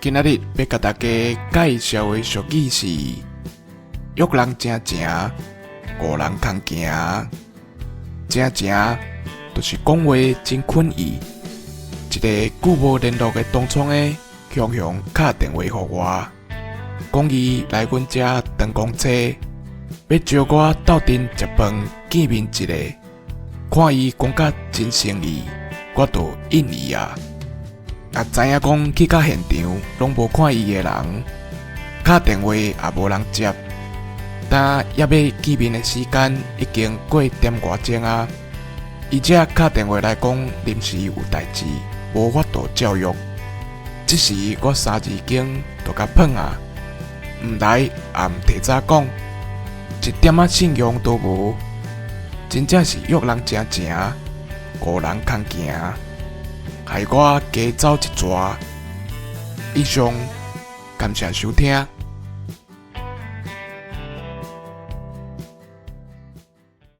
今仔日欲共大家介紹的俗語是：約人誠誠，誤人空行。誠誠就是講話真懇意。一个久無聯絡的同窗的雄雄敲電話予我，講伊來阮遮長公車，欲招我鬥陣食飯見面一下。看伊講甲真誠意，我就應伊啊。也知影講去到現場攏無看伊的人，敲電話也無人接。但約欲見面的時間已經過點外鐘啊！伊才敲電話來講臨時有代誌，無法度照約。這時我三字經就共噴啊，毋來也毋提早講，一點仔信用都無，真正是約人誠誠，誤人空行，害我加走一逝。以上，感謝收聽。